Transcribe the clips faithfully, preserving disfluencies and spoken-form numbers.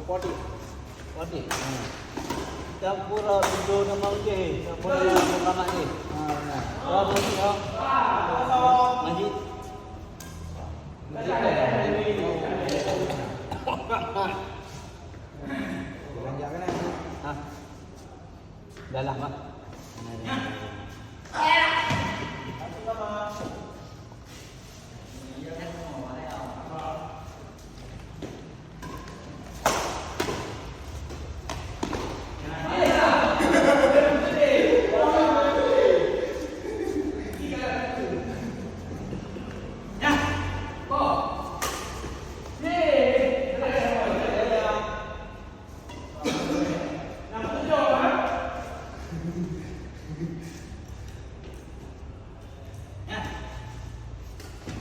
Waduh. Waduh. Ha. Campur lah, tidur nama ujeh. Campur lah, nama mak ni. Ha, nah. Oh, masih, oh. Masih. Masih. Ha. Dah lah, Mak.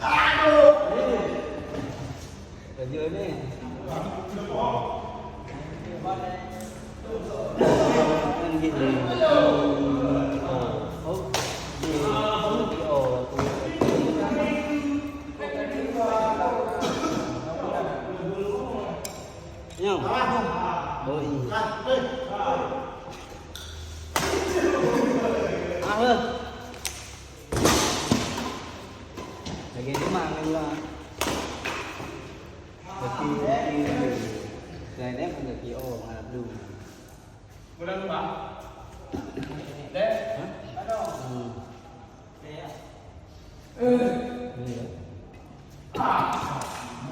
Aduh. Kerja ni. Kan gini. Oh. Oh. Gini. Oh. Nyoe. Oh, iya. Ah, eh. Lagi lima ni lah. Kaki, kaki. Saya ni pun kaki. Oh, malam tu. Bulan empat. Deh. Hah? Hmm. Hah?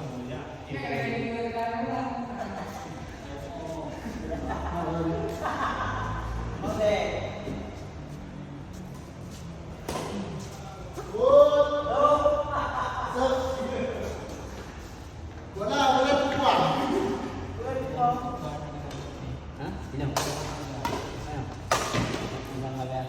Inong. Inong. Inong, Abang.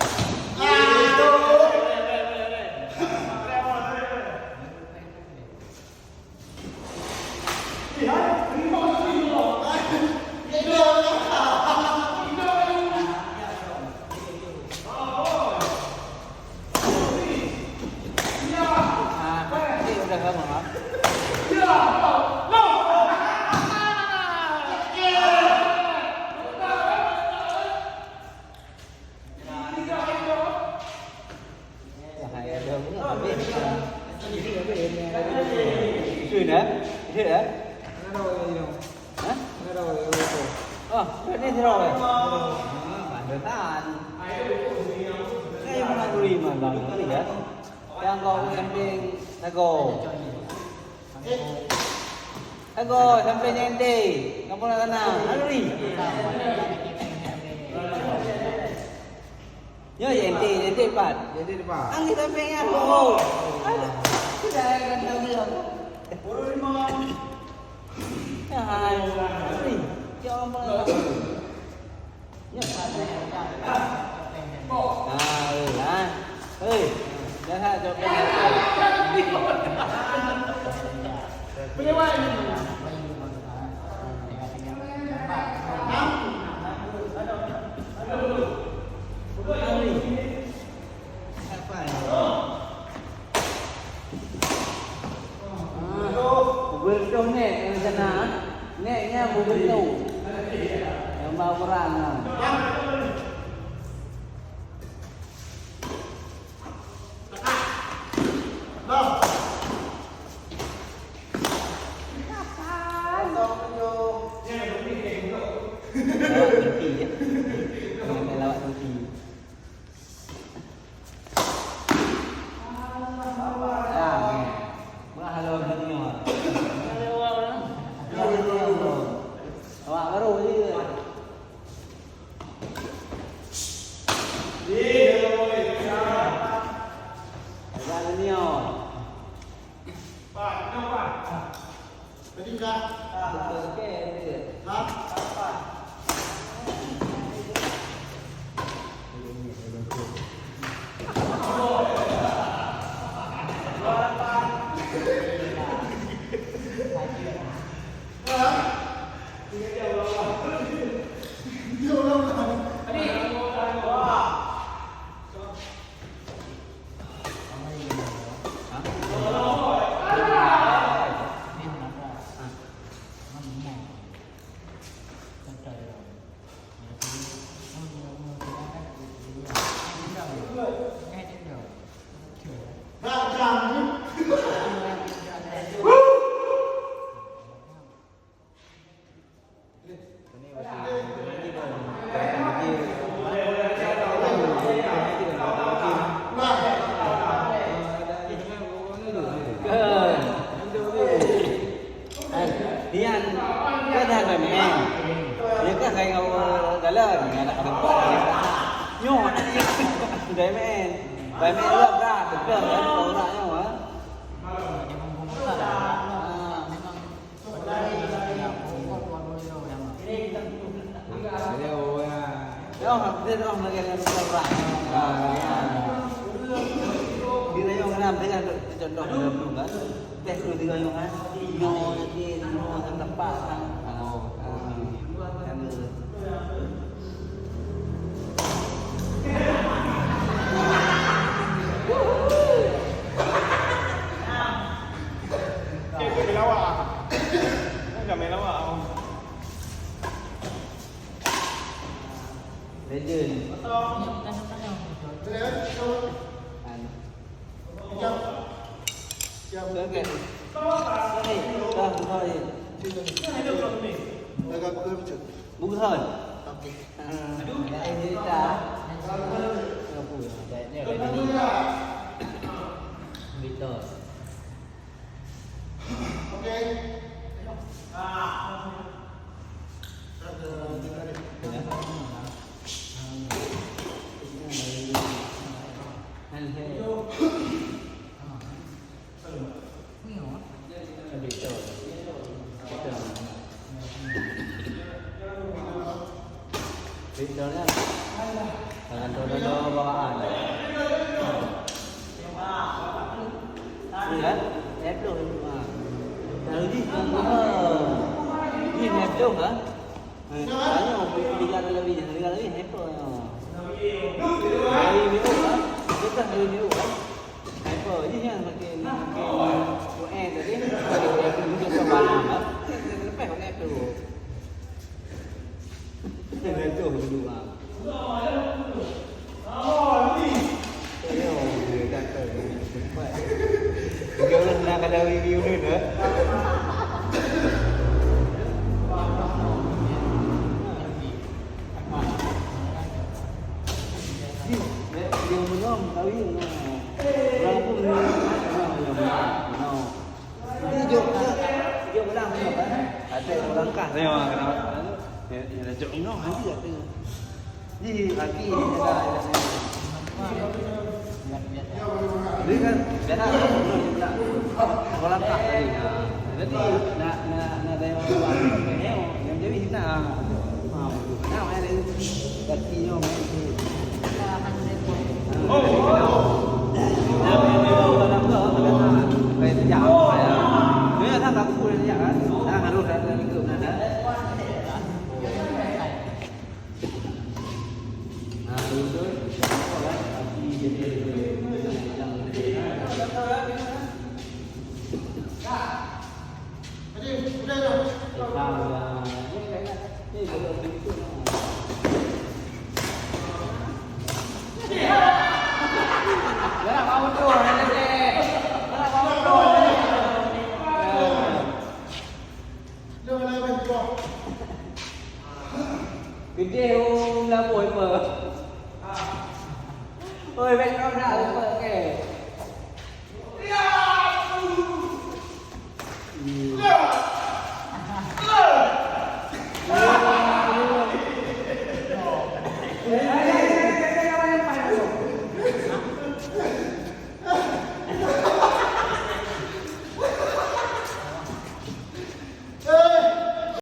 Itu dah? Itu dah? Hah? Oh, ini terus. Ah, bantuan. Saya pernah beri magang, tapi ya. Yang kau camping, tago. Tago, camping nyantai. Kamu nak sana? Lari. Nyoe J N T, J N T pat. J N T depan. Angin sampai nyan. Oh. Aduh. Sudah akan tahu dia. Ya, hai. Ni. Dia orang pun. Nyoe pat. Ah, eh, ah. Hei. Jangan jawab. Boleh buat ni. Beubeutôh nèk nyang sana, nèk nyan beubeutôh. Nyang ba ukuran nyan. Lawak tongki, ya. Lawak tongki. Awak baru je. Jalan ni, oh. Nian, kan dah main. Dia kan saya dalam, ni anak tempat. Nyoh, dah main. Dah main luar dah, tegur kan, orang nyoh, ah. Ah. Di rayong enam dengan contoh dalam tu kan. Teh tu di rayong kan. Nyoh lagi, nyoh dalam tempat kan. Ah. Ah. Kan tu. Oke, oke, melawak. Kan dah melawak. Legend. Kan. Siap. Siap. Oke. Sorry. Dah, sorry. Agak buka macam. Bukan. Oke. Ah, ini dah. Apa ya? Dah, dah, dah. Betul. Oke. Victor kan? Tangan Ronaldo bawaan. Iya kan? Hebloh. Ha. Lalu di, ha. Di hebloh kan? Eh, tanya, tiga kali lebih, tiga kali hebloh. Hari minggu kan? Kita hari minggu kan? Apa? Ini yang makin, makin U N tadi. Makin muncul ke mana, kan? Lepas mana tu? Jatuh dulu, ah. Ayo, dia jatuh. Dia nak kena review ni dah. Dia, dia belum tahu, no. Orang pun no, no, no, no. Jadi jok, jok pulang, jok, kan? Ada orang kah? Saya orang kenal. Ya, ya, jok no, nanti ya, tengok. Jadi, lagi ni, ada, ada. Jadi kan, biasa, orang kah tadi. Jadi, nak, nak, nak ada orang, yang jadi, nah. Ha, nah, mana dia? Kaki nyoe main tu. Gede um labuh ipa. Oi, baik kau dah lupa ke?